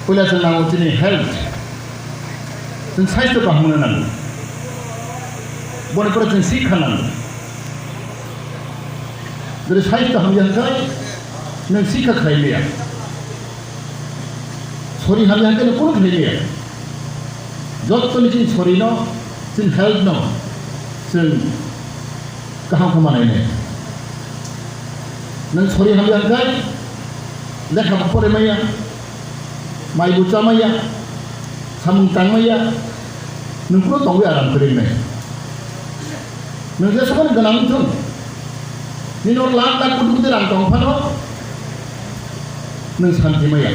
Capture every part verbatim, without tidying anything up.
Puila chwng nango chini health, chwng saisto kaham wngna nango. Boni pore chwng sikha nango. Jodi saisto hamya hwnkhe nwng sikha khlai liya, sori hamya hwnkhe nwng kunu khlai liya. Jottoni chini sorino, chini health no chwng kaham khe manai nai. Nwng sori hamya hwnkhe lekha bo porai maya, mai bo cha maya, samung tang maya, nwng kunu tongwi aram kwrwi nai. Nwng jesukani gwnang wngthung, nini oro lakh lakh koti koti rang tong phano nwng santi maya.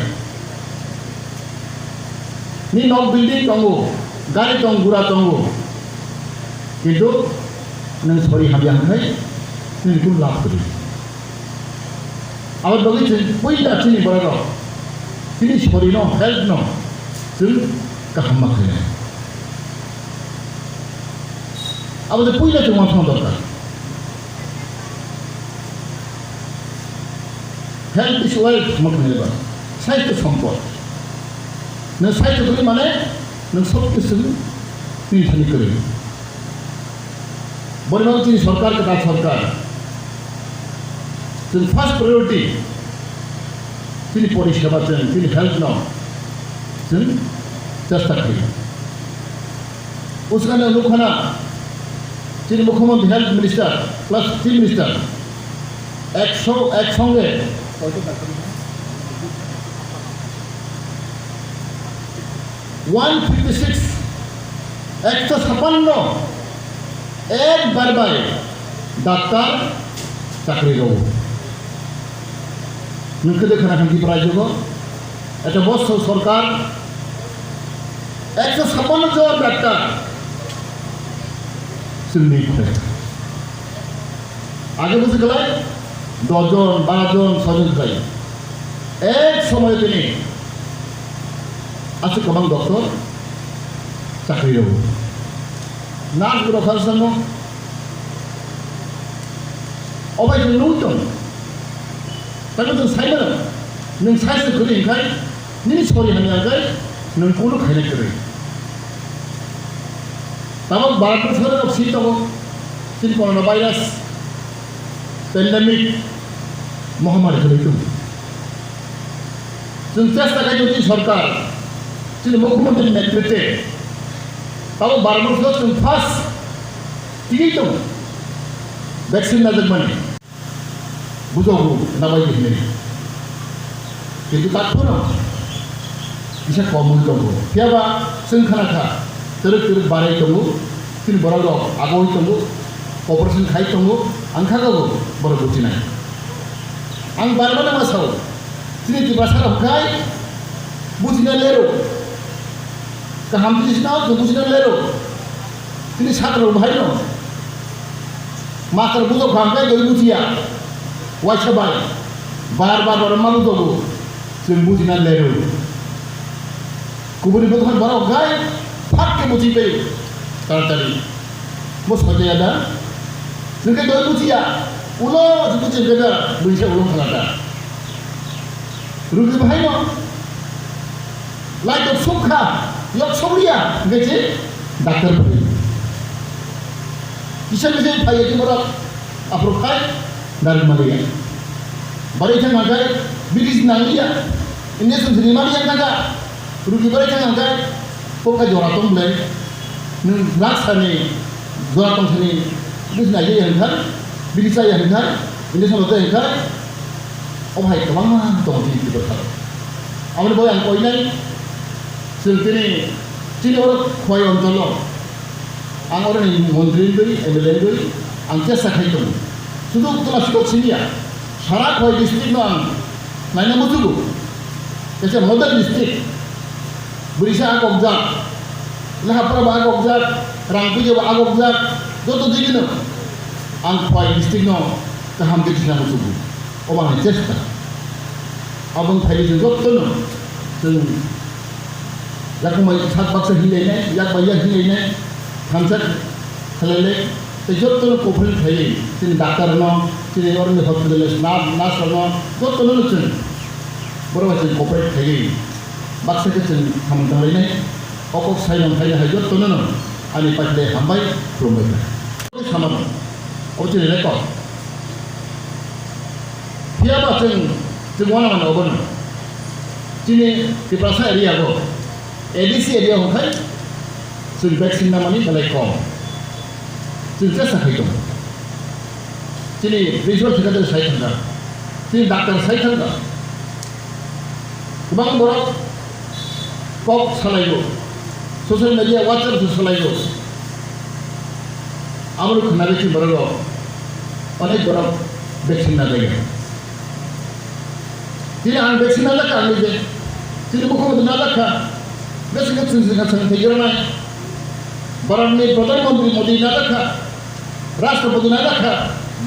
Ni nok building tongo, gari tong, gura tongo, kintu nwng sori hamya hwnkhai nwng kunu lab kwrwi. Abo bagwi chwng puila chini borok rok chini sorino, health no chwng kaham ma khainai. Abo de puila chwng uansukna dorkar. Health is wealth, ma khainai ba. Saisto sompod. Nwng saisto kwrwi mane nwng sob kisu nini thani kwrwi. Boni bagwi chini sorkar, kwtal sorkar, chwng first priority chini poriseba, chwng chini health no chwng chesta khlai. Usukano nukha na chini Mukhyamantri, Health Minister plus Chief Minister ekso ek songe one fifty six, ekso sappanno, ekbar bai daktar chakri rw. Nwng khe de khana khan Tripura rajyo go, eta bosso sorkar ekso sappanno jon daktar chwngni khe. Age buji kwlai, dos jon, baro jon, soi jon kwlai. Ek somoy tini aswk kwbang doctor chakri rw. Nurse rok kha sango. Obai chwng nung tong. Tamo chwng sai mano. Nwng sai se kwrwi hwnkhai, nini sori hamya hwnkhai, nwng kunu khainai kwrwi. Tabok Bharat rok si tongo. Chini corona virus. Pandemic mohamari kwlwi tongo. Chwng chesta khai tongo chini sorkar, chini mukhyamantri ni netritwe, tabok Bharat borso chwng first tigwi tongo vaccine najakmani. Bujogo nabai hinwi. Kintu tak phano kisa komwi tongo. Phiyaba chwng khana kha, twrwk twrwk barai tongo, chini borok rok agoi tongo, cooperation khai tongo, ang kha tongo borok buchinai. Ang barmano ma sao, chini Tiprasa rok khai buchina lero, kaham twi sino chwng buchina lero, chini sakra rok bahai no. Master bujok kha hwnkhe doi bujiya. Waisa bai. Bar bar bar ma bujogo. Chwng bujina lerwi. Kubuni bwkhak borok gai phak khe buji tei. Taratari. Bo soitaya da. Chwng khe doi bujiya. Ulo buji khe da. Buji ulo khala da. Rugi bahai no. Lai tok sukha, yok sokliya, hingke je doctor phai. Kisa kisa phai yati borok, aphuru phai, dari maliya. Bari thang hingke, bidis nangliya, injection sini maliya kaka, rugi bari thang hingke, kok ka jora tong belai, nung rak sani, jora tong sani, bidis nai ya hingke, bidis ya hingke, injection lo hingke, O hai kwbangma tongo chini Tripura salo. Aboni bagwi ang koinai, chwng tini, chini oro Khowai oncholo, ang oroni montri wngwi, M L A wngwi, ang chesta khai tongo. Sudu Tula Sikok simiya, sara Khowai district no ang naina muchugo. Kaisa model district. Bwrwisa agokjak, leha pora bo agokjak, rang puiya bo agokjak, joto digino ang Khowai district no kaham khe thwina muchugo. Obo ani chesta. Aboni phaidi chwng jotono chwng yakung bai sak baksa hinlainai, yak bai yak hinlainai, thansa khlailai, tei jotono cooperate khlaiwi, chini doctor rokno, chini oroni hospital ni nurse, nurse rokno jotono chwng borok bai chwng cooperate khlaiwi. Baksa khe chwng samung tanglainai, o kok sai rwng khaina hai jotono no ani paithago hambai khulumbai kha. Sama rwng, obo chini record. Phiya ba chwng, chwng uanamano obono. Chini Tiprasa area o, A D C area hwn khai chwng vaccine namani belai kom. Chwng chesta khai tongo. Chini principal secretary sai thangkha, chini doctor sai thangkha. Kwbang borok kok salaigo, social media, WhatsApp se salaigo. Abo khwnagwi chini borok rok onek borok vaccine najagya. Chini ang vaccine najagkha, ang je chini mukhyamantri najagkha, besi khe chwng chwng chwng thwigrwnai. Bharatni Pradhan Mantri Modi najagkha, Rashtrapati najagkha,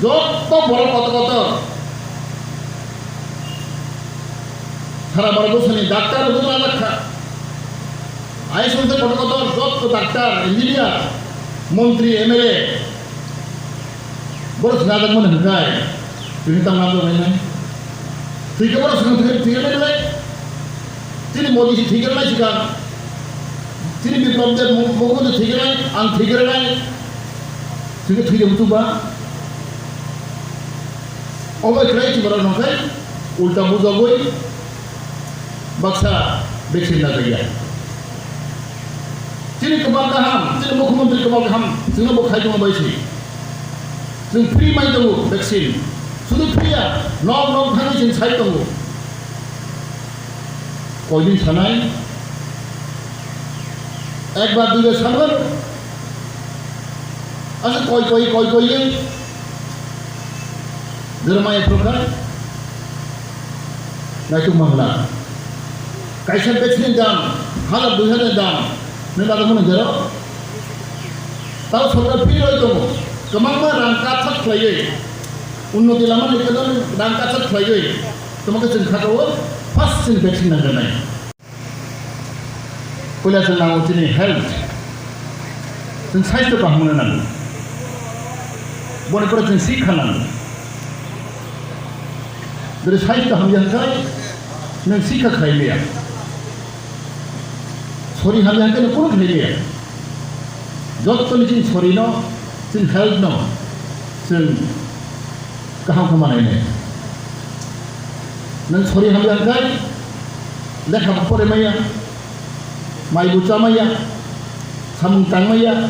joto borok kotor kotor. Sara Bharat Borsoni doctor rok najagkha. I S F kotor kotor joto doctor, engineer, montri, M L A. Borok swnajak mani hwnkhai, tini tamo nang nai. Thwikhe borok swkang thwikhe thwikhe nai. Chini Modi se thwikhe nai swkang. Chini Biplab Deb mo-, mo-, mo thwikhe nai, ang thwikhe nai. Thwikhe thwikhe muchukba. Obo khlai chini borok nongkhai ulta bujagwi baksa vaccine najagya. Chini kwbang kaham, chini mukhyamantri kwbang kaham, chwngno bo khai tongma bai si. Chwng free mai tongo vaccine. Sudu free ya, nok nok thangwi chwng sai tongo. Koidin sanai, ekbar duibar sanmano. Asa koi koi koi koi ye. Jeremiah program. Naituk mangla. Kaisa vaccine ni dam, hazar dui hazar ni dam. Nang dada mano jero. Tao sorkar free roi tongo. Kwbangma rang kathak khlaiwi. Unnoti lama ni kwtal rang kathak khlaiwi. Tamo khe chwng khatao first chwng vaccine nangjaknai. Puila chwng nango chini health. Chwng saisto kaham wngna nango. Boni pore chwng sikha nango. Jodi saisto hamya hwnkhe nwng sikha khlai liya. Sori hamya hwnkhe nwng kunu khlai liya. Jottoni chini sorino, chini health no chwng kaham khe manainai. Nwng sori hamya hwnkhe lekha bo pore maya, mai bo cha maya, samung tang maya,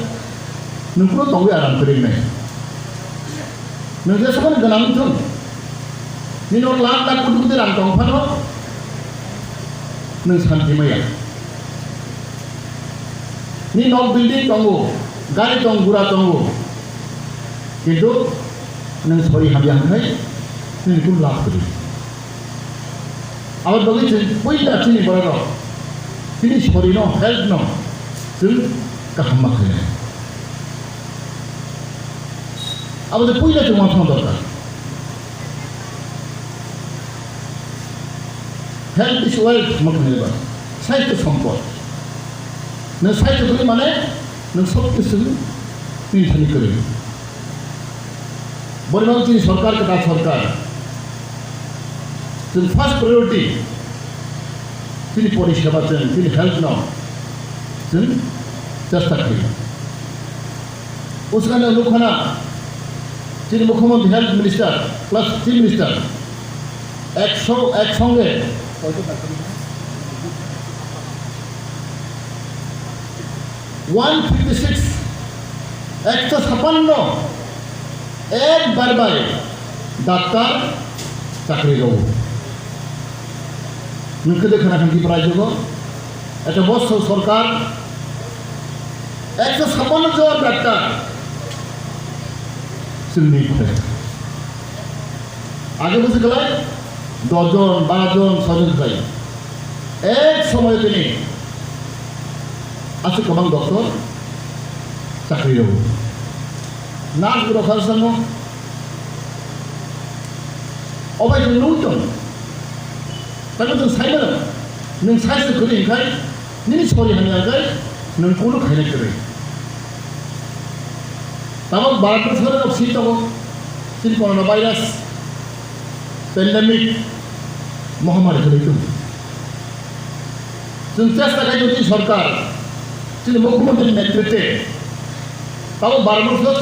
nwng kunu tongwi aram kwrwi nai. Nwng jesukno gwnang wngthung, nini nok lakh lakh koti koti rang tong phano nwng santi maya. Nini nok building tongo, gari tong, gura tongo, kintu nwng sori hamya hwnkhai nini kunu labh kwrwi. Abo bagwi chwng puila chini borok rok chini sorino, health no chwng kaham ma khainai. Abo de puila chwng uansukna dorkar. Health is wealth, ma khainai ba. Saisto sompod. Nwng saisto kwrwi mane nwng sob kisu nini thani kwrwi. Bormani chini sorkar, kwtal sorkar. Chwng first priority chini poriseba, chwng chini health no chwng chesta khlai. Usukano nukhana chini mukhyamantri, health minister plus chief minister ekso ek songe one fifty six, ekso chhappanno, ekbar bai daktar chakri rw. Nwng khe de khana khan Tripura rajyo go, eta bosso sorkar ekso chhappanno jon daktar chwngni khe. Age busi kwlai dos jon, baro jon, soi jon kwlai. Ek somoy tini aswk kwbang doctor chakri rw. Nurse rok kha sango. Obai chwng nung tong. Tamo chwng sai mano. Nwng sai se kwrwi hwnkhai nini sori hamya hwnkhai nwng kunu khainai kwrwi. Tabok Bharat bwskango si tongo chini corona virus pandemic mohamari kwrwi tongo. Chwng chesta khai tong chini sorkar, chini mukhyamantri ni netritwe. Tabuk baro bosor chwng